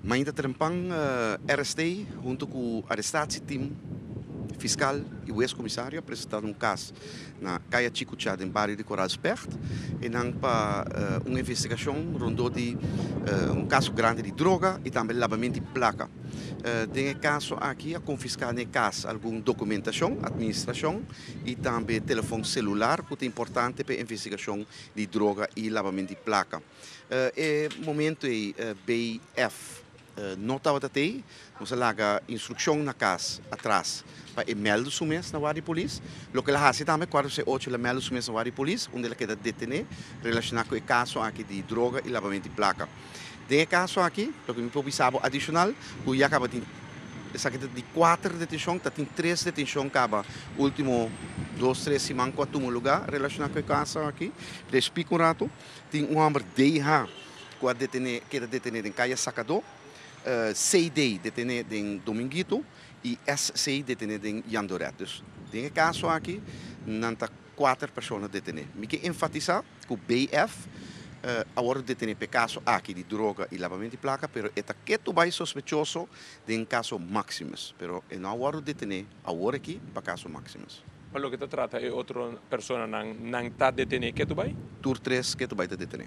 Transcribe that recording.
Mainta trempan RST hunto cu arrestatieteam, fiscal y huez comisario a presenta un cas na Caya Chicucha den bario di Koraal Specht y nan pa un investigacion rondo di un caso grandi di droga y tambe labamento di placa. Den e caso aki a confisca na e cas algun documentacion, administracion y tambe telefon celular cu ta importante pa e investigacion di droga y labamento di placa. E momento ei BF no tabata tei, nos a laga instrukshon na kas atras pa e mèldu su mes na warda di polis. Loke el a hasi tambe, kuarto se ocho el a mèldu su mes na warda di polis, unda el a keda detené relashoná ku e kaso aki di droga i labamentu di plaka. Den e kaso aki, loke mi por bisa bo adishonal, ku ya kaba tin esaki ta di kuater detenshon, ta tin tres detenshon kaba último dos, tres siman ku a tuma lugá relashoná ku e kaso aki. Mi ta splika un ratu. Tin un hòmber DH ku a detené, keda detené den Kaya Sakadó, CD detené den Dominguito i SC detené den Jandoret. Dus den e kaso aki nan ta kuater persona detené. Mi ke enfatisá ku BF a wòrdu detené pa e kaso aki di droga i labamentu di plaka, pero e ta ketu bai sospechoso den kaso Maximus. Pero e no a wòrdu detené awor aki pa kaso Maximus. Pa loke ta trata e otro personanan, nan ta detené ketu bai? Tur tres ketu bai ta detené.